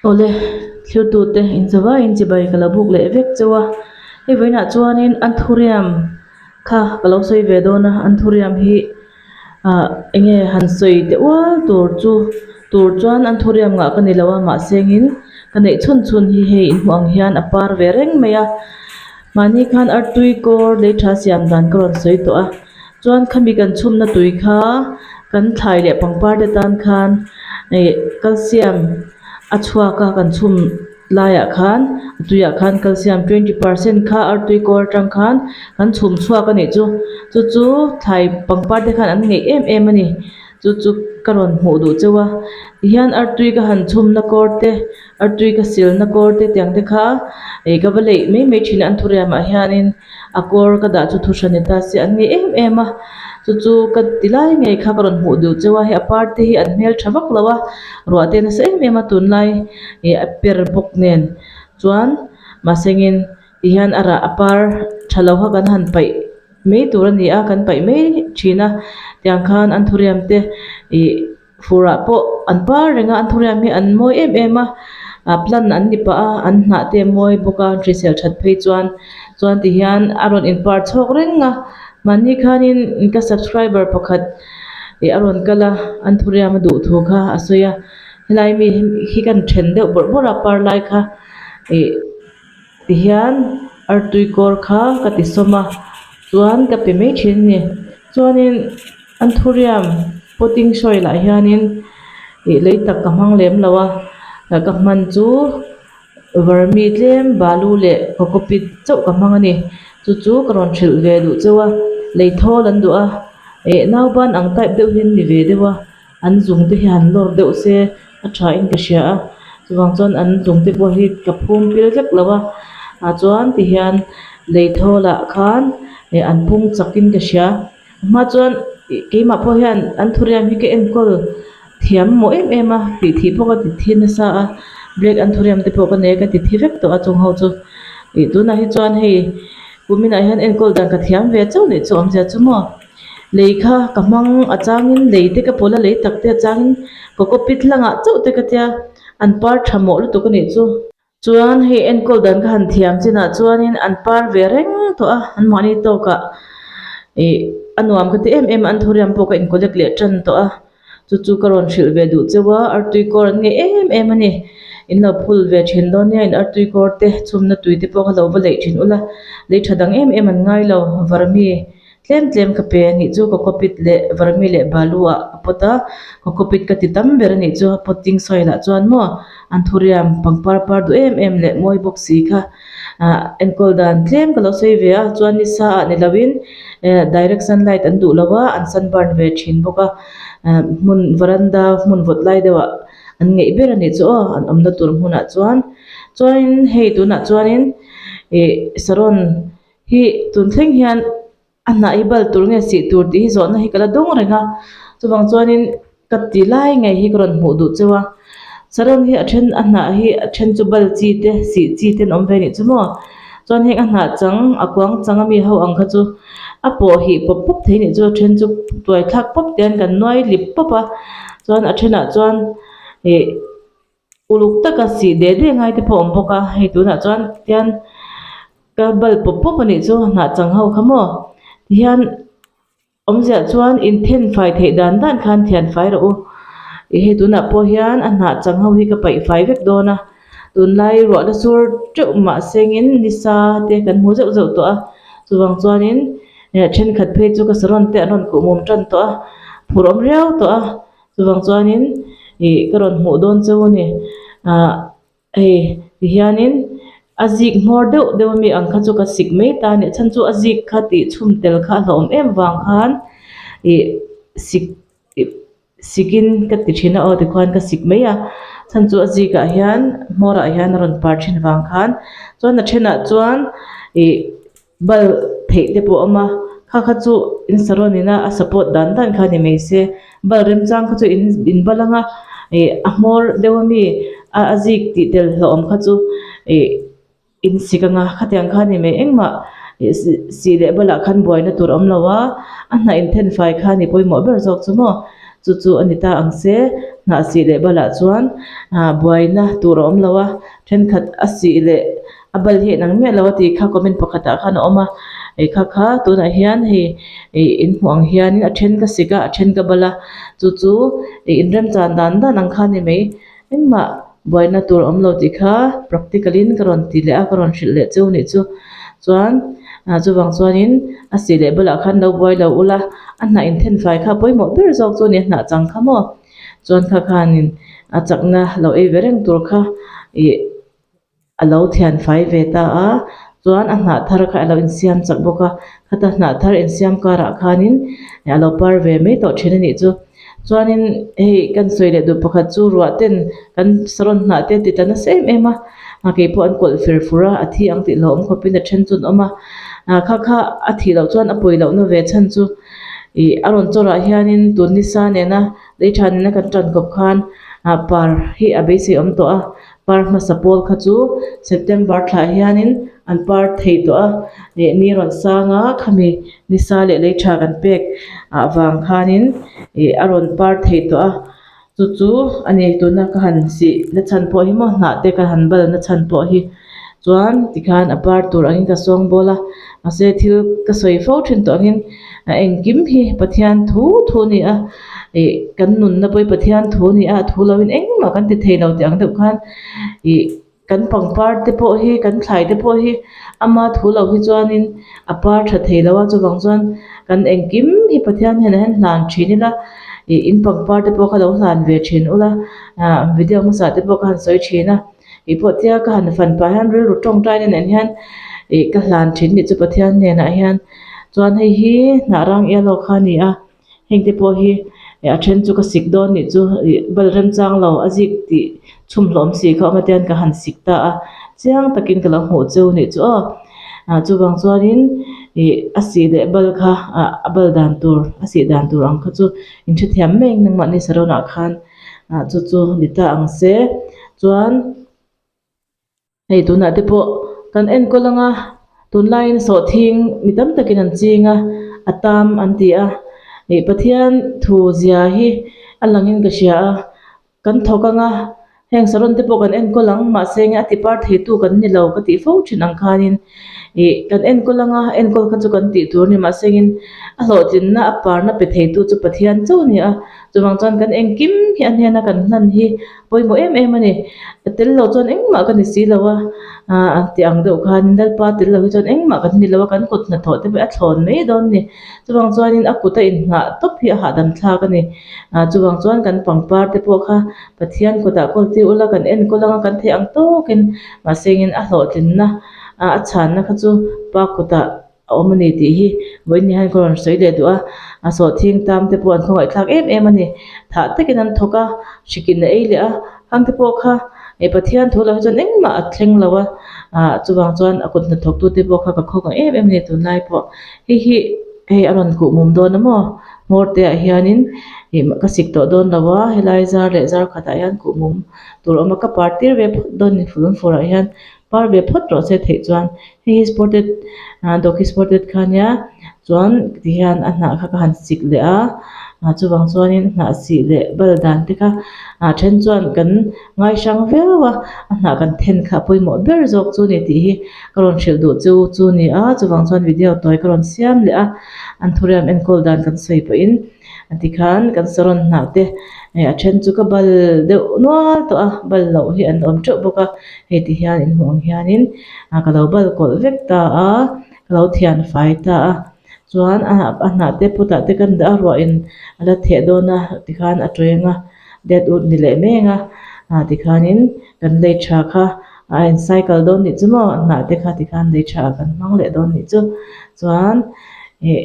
Awle, thiltute inzavaiin chibai ka lo buk leh vek cheu a, hei vawiinah chuanin anthurium kha ka lo sawi ve dawn a, anthurium hi ah eng nge han sawi teh ual tur chu tur chuan anthurium ngah ka ni lo a mahse engin ka neih chhun chhun hi hei inhmuh ang hian a par ve reng mai a, mahni khan artui kawr lei tha siam dan ka rawn sawi tawh a chuan khami kan chhumna tui kha kan thlai leh pangpar te tan khan ih calcium a chhuak a kan chhum laiah khan a tuiah khan calcium twenty percent kha artui kawr atang khan kan chhum chhuak a nih chu chu chu thlai pangpar te khan an ngeih em em a ni chu chu ka rawn hmuh duh cheu a tihian artui ka han chhumna kawr te artui ka silna kawr te tiang te kha ih ka va leih mai mai thin a an thuriamah hianin a kawr ka dah chu thu hran ni ta se an ngeih em em a chu chu ka ti lai ngei kha ka rawn hmuh duh cheu a hei a par te hi an hmeltha vak lo a ruah te nasa em em a tunlai ih a per bawk nen chuan mahsengin tihian a rah a par tha lo kha kan han paih mai tur a ni a kan paih mai thin a tiang khan an thuriam te ih Furah pawh an par reng a an thuriam hi an mawi em em a ah plant an ni pah a an hnah te a mawi bawk a hrisel that phei chuan chuan ti hian a rawn in par chhawk reng a mahni khanin ka subscriber pakhat ih a rawn kal a an thuriam a duh thu kha a sawi a helai mi hi kan then deuh bawrh bawrh a par lai kha ih ti hian artui kawr kha ka ti sawm a chuan ka pe mai thin a ni chuanin. Anthurium potting soil ah hianin ih lei tak ka hmang lem lo a ka hman chu vermi tlem balu leh cocopeat chauh ka hmang a ni chu chu ka rawn hrilh ve duh cheu a lei thawl an duh a ih nauban ang type deuh hi an ni ve deuh a an zung te hi han lawr deuh se a tha in ka hria a chuvang chuan an zung te pawh hi ka phum pil vek lo a ah chuan ti hian lei thawl ah khan ih an pung chak in ka hria. Hma chuan ih keimah pawh hian an thuriam hi ka enkawl thiam mawh em em a tih thih pawh ka ti thi nasa a black an thuriam te pawh ka nei a ka ti thi vek tawh a chung ho chu ih tunah hi chuan hei kuminah hian enkawl dan ka thiam ve chauh leh chu awmzia chu maw lei kha ka hmang a changin lei te ka pawlh a lei tak te a changin cocopeat hlangah chauh te ka tia an par tha mawh lutuk a nih chu. Chuan hei enkawl dan ka han thiam chinah chuanin an par ve reng tawh a, an mahni tawkah ih a nuam ka ti em em a, an thuriam pawh ka in collect leh tan tawh a, chu chu ka rawn hrilh ve duh cheu a, artui kawr an ngei em em a ni, in lo phul ve thin dawn nia in artui kawr te chhumna tui te pawh kha lo va leih thin ula, lei tha dang em em an ngai lo, varmi Tlem tlem ka pe anih chu cocopeat leh vermi leh balu ah ka pawt a, cocopeat ka ti tam ber anih chu a potting soil ah chuan maw anthurium pangpar par duh em em leh mawi bawk si kha ah enkawl dan tlem ka lo sawi ve a chuan nisa ah ni lo in eh direct sunlight an duh lo a an sunburn ve thin bawk a ah hmun varanda hmun vawt lai deuh ah an ngeih ber anih chu aw an awmna tur hmunah chuan chuanin hei tunah chuanin ih saron. Hi tun thleng hian a hnah hi bal tur nge sih tur tih hi zawhna hi ka la dawng reng a, chuvang chuanin ka ti lai ngei hi ka rawn hmuh duh cheu a, saron hi a then a hnah hi a then chu bal chi te sih chi te an awm ve anih chu maw, chuan heng a hnah chang a kuang chang ami ho ang kha chu a pawh hih pawp pawp thei anih chu a then chu tuai thlak pawp te an kan nuai lip pawp a, chuan a thenah chuan ih. Uluk taka sih deh deh ngai te pawh a awm bawk a, hei tunah chuan tihian ka bal pawp pawp a nih chu hnah chang ho kha maw tihian awmziah chuan inthen fai theih dan dan khan thian fai rawh u ih hei tunah pawh hian a hnah chang ho hi ka paih fai vek dawn a tunlai ruah la sur teuh mahsengin nisa te kan hmu zeuh zeuh tawh a chuvang chuanin thenkhat phei chu ka saron te an rawn kuhmum tan tawh a phur awm riau tawh a. Chuvang chuanin ih ka rawn hmuh dawn cheu a ni ah hei tihianin a zik hmawr deuh deuh ami ang kha chu ka sik mai ta a ni a chhan chu a zik kha tih chhum tel kha a hlauhawm em vang khan ih sik ih sikin ka ti thin a aw tikhuan ka sik mai a chhan chu a zik ah hian hmawr ah hian a rawn par thin vang khan chuan a thenah chuan ih. Bal theih te pawh a awm a, kha kha chu in saron ina a support dan dan kha ni mai se, bal remchang kha chu in in bal anga ih a hmawr deuh ami a a zik tih tel hlauhawm kha chu ih in sik anga khatiang kha ni mai engmah ih sih leh balah khan buaina tur a awm lo a, a hnah inthen fai kha ni pawimawh ber zawk chu maw chu chu a ni ta ang se. Hnah sih leh balah chuan ah buaina tur a awm lo a thenkhat a sih leh a bal hi a inang miah lo a tih kha comment pakhatah khan a awm a ih kha kha tunah hian hei ih in hmuh ang hianin a then ka sik a a then ka bal a chu chu ih inremchan dan dan ang kha a ni mai engmah buaina tur a awm lo tih kha practical in ka rawn ti leh a ka rawn hrilh leh cheu anih chu chuan ah chuvang chuanin a sih leh bulah khan lo buai lo ula a hnah inthenfai kha a pawimawh ber zawk chu a ni a hnah chang kha maw chuan kha khanin a chakna lo ei ve reng tur kha ih. A lo thian fai ve ta a, chuan a hnah thar kha a lo insiam chak bawk a, khata hnah thar insiam karah khanin a lo par ve mai tawh thin a nih chu. Chuanin hei kan sawi leh duh pakhat chu ruah ten kan saron hnah te a ti ta nasa em em a, a kei pawh an kawlh fir fur a, a thi ang tih hlauhawm khawpin a then chu an awm a, ah kha kha a thih loh chuan a pawi lohna ve chhan chu ih a rawn chawrah hianin tun nisa nena lei tha nena kan tan kawp khan ah par hi a beisei awm tawh a. Par hmasa pawl kha chu September thlah hianin an par thei tawh a, leh ni rawn sang a, khami nisa leh lei tha kan pek ah vang khanin ih a rawn par thei tawh a, chu chu a ni tuna ka han sih na chhan pawh hi maw hnah te ka han bal na chhan pawh hi chuan tikhan a par tur angin ka sawng bawl a, mahse thil ka sawi fo thin tawh angin a engkim hi Pathian thu thu a ni a. Ih kan nunna pawh hi Pathian thu a ni a, a thu loin engmah kan ti thei lo tih ang deuh khan ih kan pangpar te pawh hi kan thlai te pawh hi ama thu lo hi chuanin a par tha thei lo a, chuvang chuan kan engkim hi Pathian hnenah hian hlan thin ila ih in pangpar te pawh kha lo hlan ve thin ula ah video hmasa te pawh ka han sawi thin a ih pawh tia ka han fan pah hian rilru tawngtaina nen hian ih ka hlan thin nih chu Pathian hnenah hian chuan hei hi hnah rang yellow kha a ni a. Heng te pawh hi a then chu ka sik dawn nih chu ih bal remchang lo a zik tih chhum hlawm si kha awm a tian ka han sik ta a chiang takin ka lo hmuh cheu nih chu aw ah chuvang chuanin ih a sih leh bal kha ah a bal dan tur a sih dan tur ang kha chu in hrethiam mai ang nangmahni sarawnah khan ah chu chu ni ta ang se chuan. Hei tunah te pawh kan enkawl ang a, tunlaiin sawhthing mi tam takin an ching a, a tam an ti a, ih Pathian thu zia hi a langin ka hria a, kan thawk ang a, heng saron te pawh kan enkawl ang mahse enge a tipar theitu kan ni lo ka tih fo thin ang khanin ih kan enkawl ang a, enkawl kha chu kan tih tur a ni mahse engin a hlawhtlinna a parna pe theitu chu Pathian chauh a ni a, chuvang chuan kan engkim hi a hnena kan hlan hi Pawimawh em em a ni. A tel lo chuan engmah ka ni si lo a, aah tih ang deuh khan Lalpa tel lo hi chuan engmah kan ni lo a, kan kut hnathawh te pawh a thlawn mai dawn a ni. Chuvang chuanin a kut a inngah tawp hi a hahdam thlak a ni. Aah chuvang chuan kan pangpar te pawh kha Pathian kutah kawl tir ula kan enkawl anga kan theih ang tawkin mahse engin a hlawhtlinna a chhanna kha chu Pa kutah a awm a ni tih hi vawiin hian ka rawn sawi leh duh a, a sawhthing tam te pawh an khawngaihthlak em em a ni. Thah takin an thawk a, hrikin a ei leh a, khang te pawh kha ih Pathian thu lo hi chuan engmah a thleng lo a, ah chuvang chuan a kut hnathawk tu te pawh kha ka khawngaih em em a ni tunlai pawh. Hei hi hei a rawn kuh mum dawn a maw hmawr te ah hianin ih ka sik tawh dawn lo a, helai zar leh zar khatah hian kuh mum tur a awm a, ka par tir ve phawt dawn a ni fur fur ah hian. Par ve phawt rawh se theih chuan hei hi spotted ah doggy spotted kha ania chuan tihian a hnah kha ka han sik leh a ah chuvang chuanin hnah sih leh bal dan te kha ah then chuan kan ngai hrang viau a a hnah kan then kha a pawimawh ber zawk chu a ni tih hi ka rawn hrilh duh chu chu a ni a chuvang chuan video tawi ka rawn siam leh a an thuriam enkawl dan kan sawi pawhin. Tikhan kan saron hnah te eh a then chu ka bal deuh nual tawh a bal loh hi an awm teuh bawk a hei ti hian in hmuh ang hianin ah ka lo bal kawlh vek ta a ka lo thian fai ta a chuan a a hnah te putah te kan dah a ruahin a la theh dawn a tikhan a tawng a dead wood ni leh mai ang a ah tikhanin kan lei tha kha a in cycle dawn nih chu maw a hnah te kha tikhan lei tha ah kan hmang leh dawn nih chu chuan ih.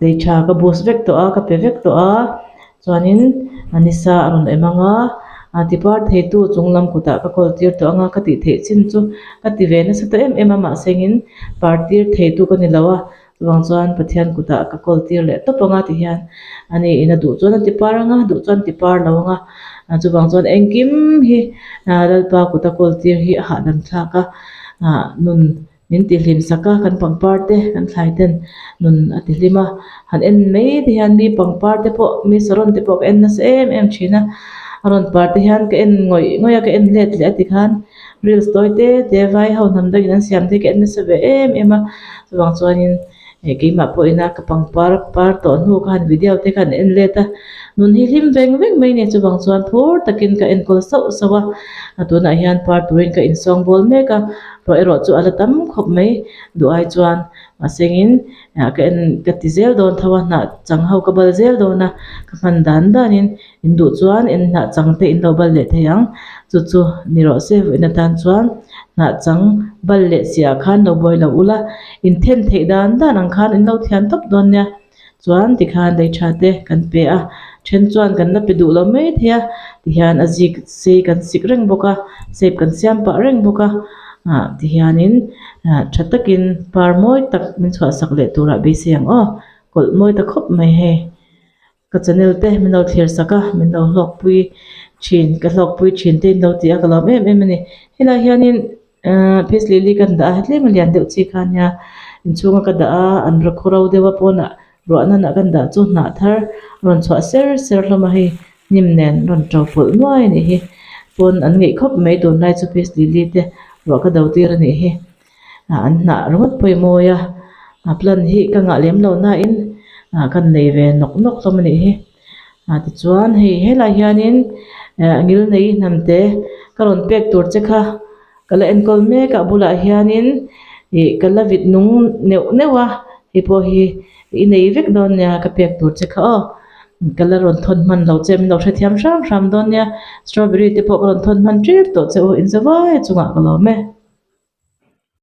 Lei tha ka boost vek tawh a ka pe vek tawh a chuanin a nisa a rawn em ang a a ti par thei tu chung lam kutah ka kawl tir tawh ang a ka tih theih chin chu ka ti ve nasa tawh em em a mahse engin par tir thei tu ka ni lo a chuvang chuan Pathian kutah ka kawl tir leh tawp ang a ti hian ani in a duh chuan a ti par ang a duh chuan ti par lo ang a chuvang chuan engkim hi Lalpa kuta kawl tir hi a hahdam thlak a ah nun. Min tihlim sak a, kan pangpar te kan thlai ten nun a tihlim a, han en mai te hian mi pangpar te pawh mi saron te pawh ka en nasa em em thin a, a rawn par te hian ka en ngawih ngawih a ka en let leh a tikhan reels tawi te te vai ho hnam dangin an siam te hi ka en nasa ve em em a, chuvang chuanin eh keimah pawhin a ka pangpar par tawh hnu khan video te khan en let a, nun hi hlim veng veng mai a ni chuvang chuan phur takin ka enkawl sauh sauh a, a tunah hian par turin ka insawngbawl mek a. Ruah erawh chu a la tam khawp mai duh ai chuan mahsengin ah ka en ka ti zel dawn tho a hnah chang ho ka bal zel dawn a ka hman dan danin in duh chuan in hnah chang te in lo bal leh thei ang chu chu ni rawh se vawiin atan chuan hnah chang bal leh siah khan lo buai lo ula in then theih dan dan ang khan in lo thiam tawp dawn nia. Chuan tikhan lei tha te kan pe a, then chuan kan la pe duh lo mai thei a, tihian a zik sei kan sik reng bawk a, shape kan siam pah reng bawk a, ah tihianin ah tha takin par mawi tak min chhuah sak leh turah beisei ang aw, kawlh mawi ta khawp mai hei. Ka channel te min lo thlir sak a, min lo hlawkpui thin, ka hlawkpui thin te in lo ti a ka lawm em em a ni. Helaiah hianin. Ahh peace lily kan dah a tlem a lian deuh chi kha ania inchhunga ka dah a an ra khaw ro deuh a pawnah ruah nanah kan dah chu hnah thar a rawn chhuah ser ser hlawm a hei hnim nen a rawn to pawlh nuai a nih hi pawn an ngeih khawp mai tunlai chu peace lily te ruah ka do tir a nih hi ah an hnah ringawt pawh i mawi a a plant hi ka ngah lem lo nain ah kan nei ve nawk nawk hlawm a nih hi. Ah tichuan hei helai hianin eh ngil nei hnam te ka rawn pek tur che kha ka la enkawl mek a bulah hianin ih ka la vit nung neuh neuh a hei pawh hi i nei vek dawn nia ka pek tur che kha aw ka la rawn thawn hman lo che min lo hrethiam hram hram dawn nia strawberry te pawh ka rawn thawn hman ṭep tawh che u inzawai chungah ka lawm e.